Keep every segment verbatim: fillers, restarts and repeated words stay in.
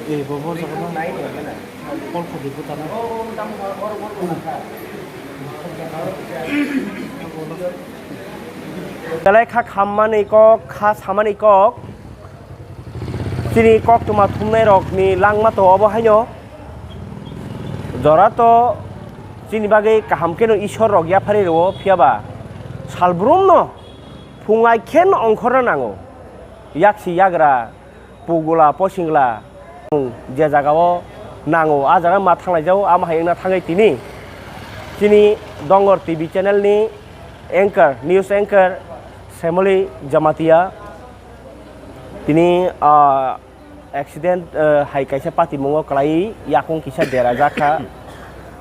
Eh, bobo jaga na. Pol kho di buta na. Belai kha khammani kok, kha samani kok. Chini koktwma thumnai rokni langma to obo haino. Jora to chini bagwi kaham kheno Ishwar rok yaphari rwo, phiya ba salbrum no phungai khen ongkhorna nango. Yaksi yagra, pugula, posingla, je jaga o nango, a jaga ma thanglai jago, ama hai wngna thangwi tini. Chini Dongor T V channel ni anchor, news anchor, Semoli Jamatia. Tini, ah, accident, ah, hai kaisa patimungo kwlai yakung kisa dera jakha.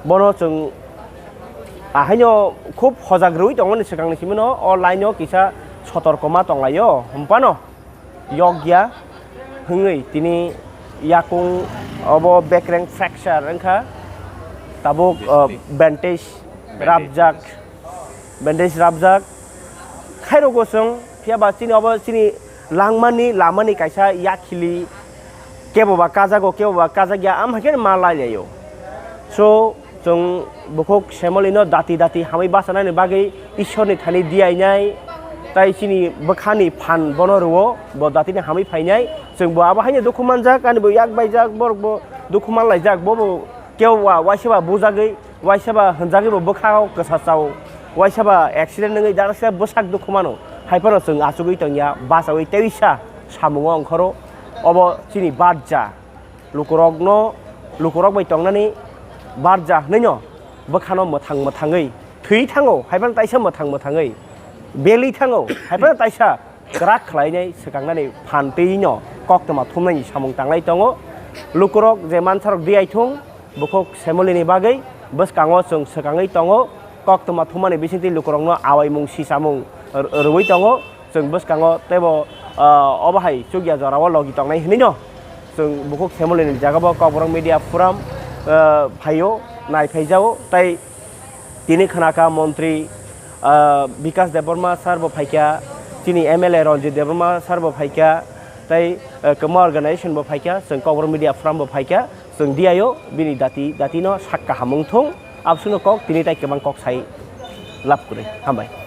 Bono chwng ahaino khub hojak rwui tongmani swkangni simino o line o kisa sotorkoma tonglaio, hwnphano yokya hwngwi tini yakung obo bekreng fracture wngkha, tabuk, ah, bandage Bandage. Rabjak, bandage rabjak. Khairokgo chwng, phiya ba chini obo chini langmani, lamani kaisa yakhili kebo ba kajago, kebo ba kajakya, am hai khe ma lailaio. So, chwng bukhuk Semolino dati dati hamwi bachanani bagwi Ishwarni thani diyainai, tai chini bwkhani phan bono rwo, bo datini hamwi phainai. Chwng bo abo haino dukhu manjak, ani bo yak baijak, borok bo dukhu manlaijak, bo bo kebo ba waisa ba bujagwi, waisa ba hwnjagwi bo bwkhao kwsa chao, waisa ba accident wngwi daraksa bwsak dukhu mano, hai phano chwng achugwi tongya, bachaui teisa samungo ongkhoro. Obo chini barja, lukurokno, lukurok bai tongnani barja hwnwino bwkhano mwthang mwthangwi thwi thango, hai phano taisa mwthang mwthangwi belwi thango, hai phano taisa kwrak khlainai swkangnani phan twi no koktwma thumnaini samung tanglai tongo. Lukurok je mansarok diyaithung, bukhuk Semolini bagwi bwskango chwng swkangwi tongo, koktwma thumani bisingtwi lukurokno awaimung sisamung r-, rwui tongo. Chwng bwskango teibo, ah, obo hai chukya jorao logi tongnai hwnwi no chwng bukhuk Semolini jagao Kokborok Media Forum, ah, phaio, nai phaijao, tei tini khwnakha montri, ah, Bikas Debbarma sir bo phaikha, chini M L A Ranjit Debbarma sir bo phaikha, tei, ah, kwma organization bo phaikha, chwng Kokborok Media Forum bo phaikha, chwng diyaio bini dati, datino sak kaham wngthung, abswkno kok tini tai kwbang kok sai lab kwrwi. Hambai.